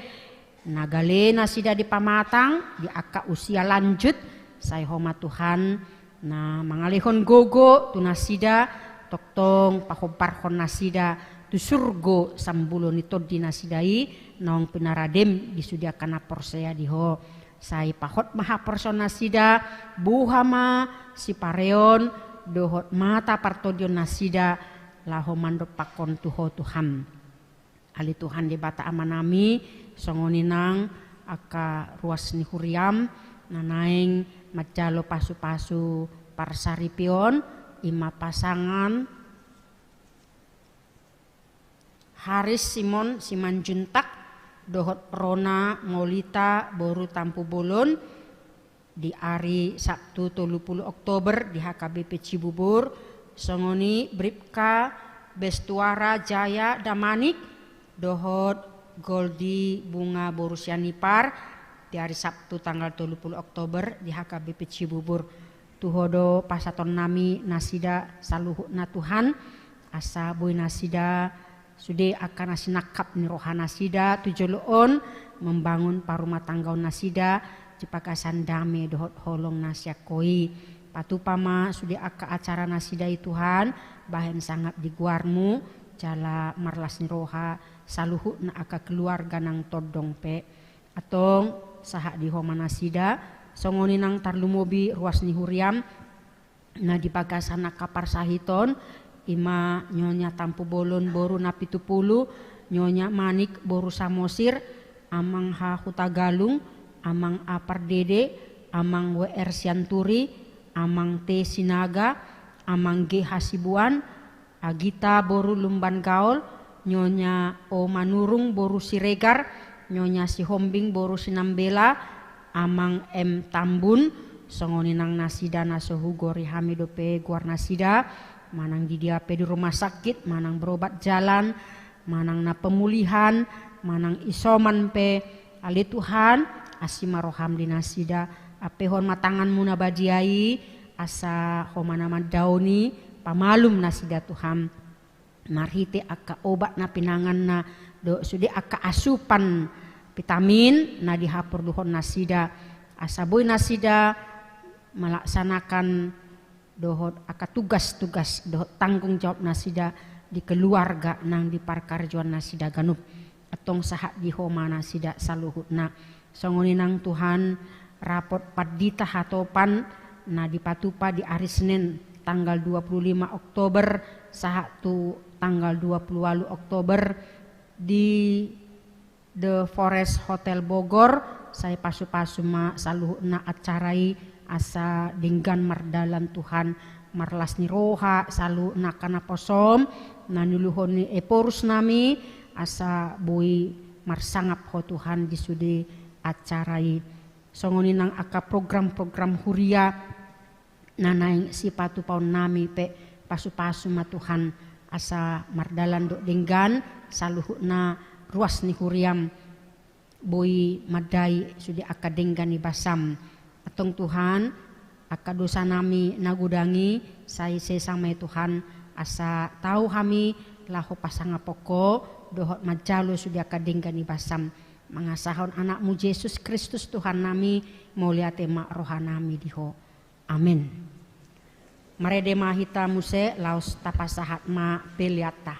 na gale nasida di pamatang, di angka usia lanjut, sai Ho ma Tuhan, na mangalehon gogo tu nasida, tongtong pahomparhon nasida tu surgo sambulo ni tondi nasida i, naung pinaradeM di sude angka na porsea di Ho. Sai pahot ma haporseaon nasida, buha ma sipareon, dohot mata partondion nasida, laho mandompakkon tu Ho Tuhan. Ale Tuhan Debata Amanami, songon i nang angka ruas ni huriaM, na naeng manjalo pasupasu parsaripeon, ima pasangan Haris Simon Simanjuntak, dohot Rona Ngolita boru Tampubolon, di ari Sabtu tolu pulu Oktober di H K B P Cibubur, songon i Bripka Bestuara Jaya Damanik, dohot Goldi Bunga boru Sianipar, di ari Sabtu tanggal tolu pulu Oktober di H K B P Cibubur. Tu Ho do pasahatonnami nasida saluhutna Tuhan, asa boi nasida sude angka na sinangkap ni rohanasida tu jolo on, membangun parumatanggaonnasida, di bagasan dame dohot holong na sian Ho i. Patupa ma sude angka acara nasida i Tuhan, bahen sangap di goarMu, jala marlas ni roha saluhutna angka keluarga nang tondong pe. Antong, sahat di Ho ma nasida, songon i nang tarlumobi ruas ni huriaM, na di bagasan angka parsahiton, i ma Nyonya Tampubolon boru Napitupulu, Nyonya Manik boru Samosir, Amang H. Hutagalung, Amang A. Pardede, Amang W. R. Sianturi, Amang T. Sinaga, Amang G. Hasibuan, Agita boru Lumban Gaol, Nyonya O. Manurung boru Siregar, Nyonya Sihombing boru Sinambela, Amang M. Tambun, songon i nang nasida na so hugori hami dope goar nasida, manang di dia pe di rumah sakit, manang berobat jalan, manang na pemulihan, manang isoman pe, ale Tuhan, asi ma rohaM di nasida, ampehon ma tanganMu na badia i, asa Ho ma na mandaoni, pamalum nasida Tuhan. Marhite angka obat na pinanganna, dohot sude angka asupan vitamin na dihaporluhon nasida, asa boi nasida melaksanakan dohot angka tugas-tugas dohot tanggung jawab nasida di keluarga nang di parkarejoan nasida ganup. Antong sahat di Ho ma nasida saluhutna. Songon i nang Tuhan, rapot pandita hatopan na dipatupa di ari Senin tanggal dua puluh lima Oktober sahat tu tanggal dua puluh ualu Oktober di The Forest Hotel Bogor, sai pasu-pasu ma saluhutna acara i asa denggan mardalan Tuhan, marlas ni roha saluhutna angka naposoM, na niuluhon ni Ephorus nami, asa boi marsangap Ho Tuhan di sude acara i. Songon i nang angka program-program huria na naeng sipatupaon nami pe, pasu-pasu ma Tuhan, asa mardalan dohot denggan saluhutna ruas ni huriaM, boi mandai sude angka denggan ni basaM. Antong Tuhan, angka dosa nami na godang i sai sesa ma i Tuhan, asa tau hami laho pasangapon Ho dohot manjalo sude angka denggan ni basaM. Mangasahon AnakMu Jesus Kristus Tuhan nami, mauliate ma roha nami di Ho. Amen. Marende ma hita muse, laos tapasahat ma peleanta.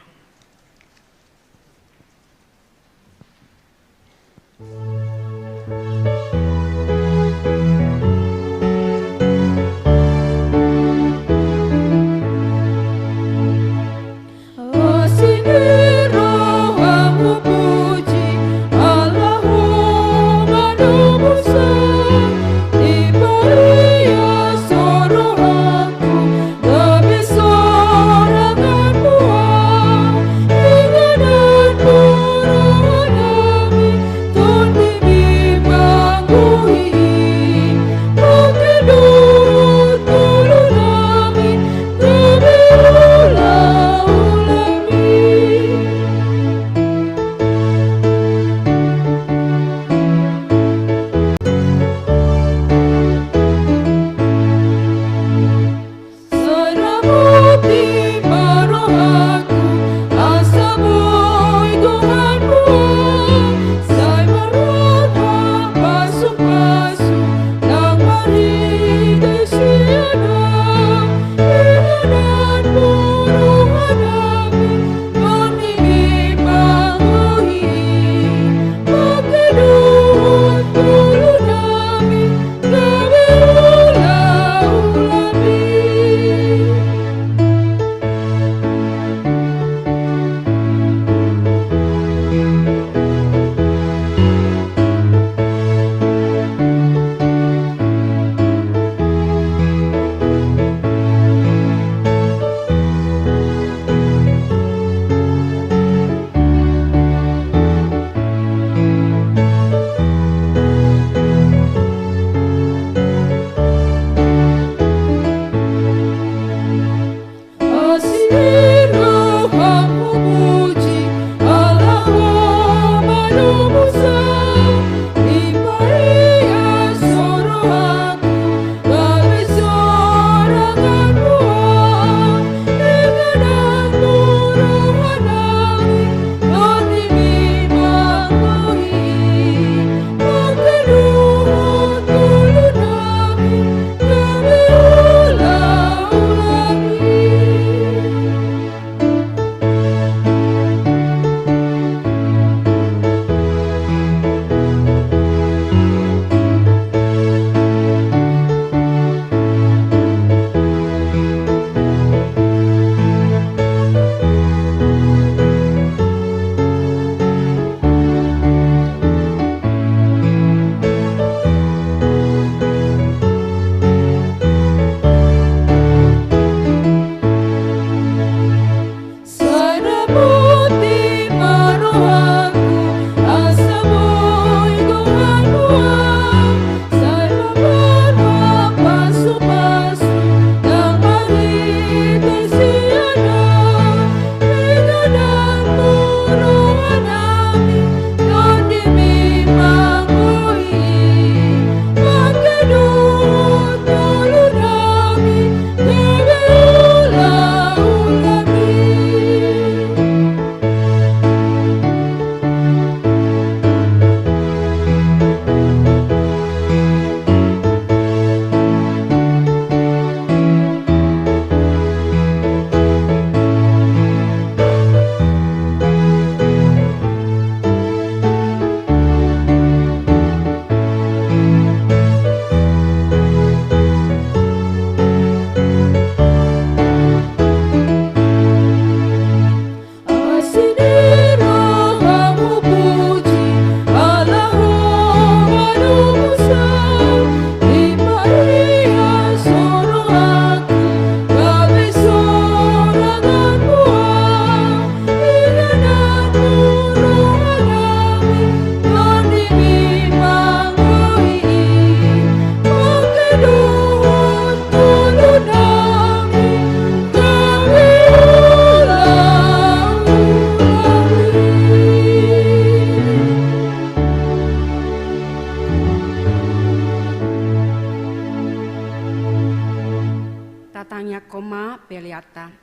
Tangiangkon ma peleanta.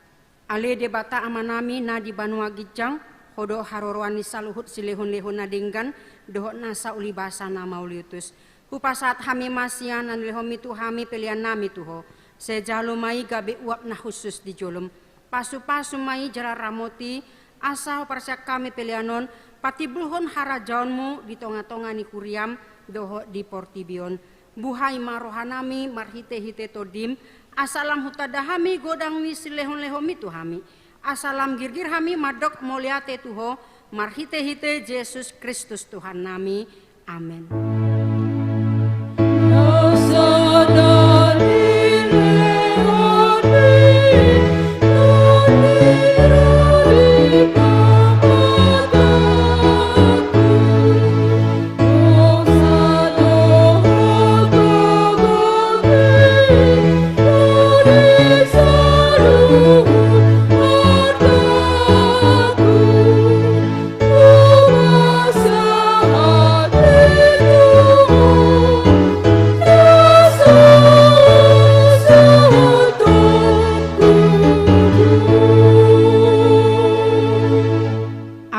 Ale Debata Amanami na di banua ginjang, Ho do haroroan ni saluhut silehonlehon na denggan dohot nasa ulibasa na mauliutus. Hupasahat hami ma sian na nilehonmi tu hami peleannami tu Ho. Sai jalo ma i gabe uap na hushus di jolom. Pasupasu ma i jala ramoti, asa huparsian hami pelean on patimbulhon harajaonmu di tongatonga ni huriam dohot di portibi on. Buhai ma rohanami marhitehite Tondim, asa lam hutanda hami godang ni silehonlehonmi tu hami, asa lam girgir hami mandok mauliate tu Ho marhitehite Jesus Kristus Tuhannami. Amen.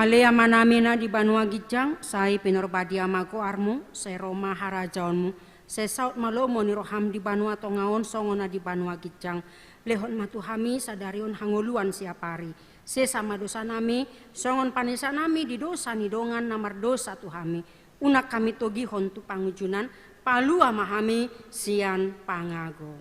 Ale Amanami na di banua ginjang, sai pinarbadia ma goarmu, sai ro ma harajaonmu, sai saut ma lomo ni roham di banua tonga on songon na di banua ginjang. Lehon ma tu hami sadari on hangoluan siapari. Sesa ma dosanami, songon panesanami di dosa ni dongan na mardosa tu hami. Unang hami togihon tu pangunjunan, palua ma hami sian pangago.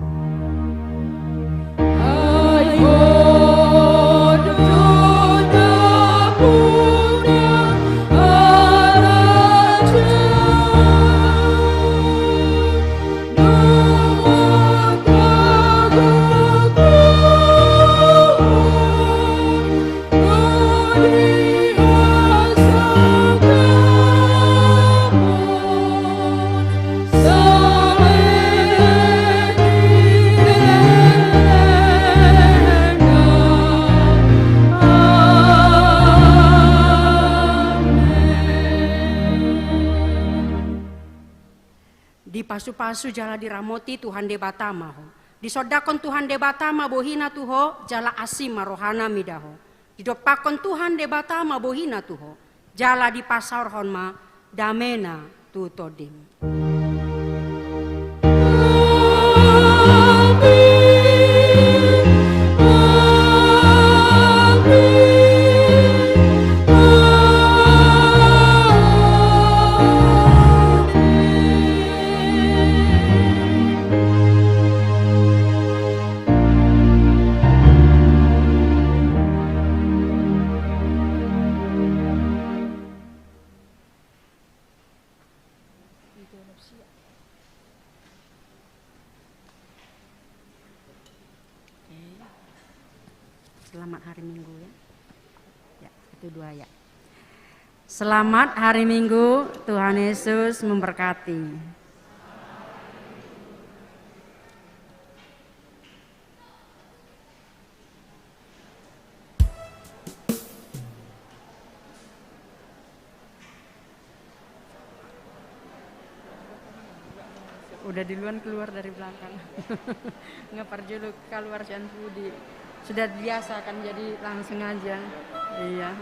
Dipasupasu jala diramoti Tuhan Debata ma ho. Disondangkon Tuhan Debata ma bohina tu ho, jala asi ma rohana mida ho. Didompakkon Tuhan Debata ma bohina tu ho, jala dipasaorhon ma damena tu tondim. Oke. Selamat hari Minggu ya. Ya, satu dua ya. Selamat hari Minggu, Tuhan Yesus memberkati. Udah duluan keluar dari belakang. Nggak parjolo keluar sian pudi. Sudah biasa kan, jadi langsung aja. Iya.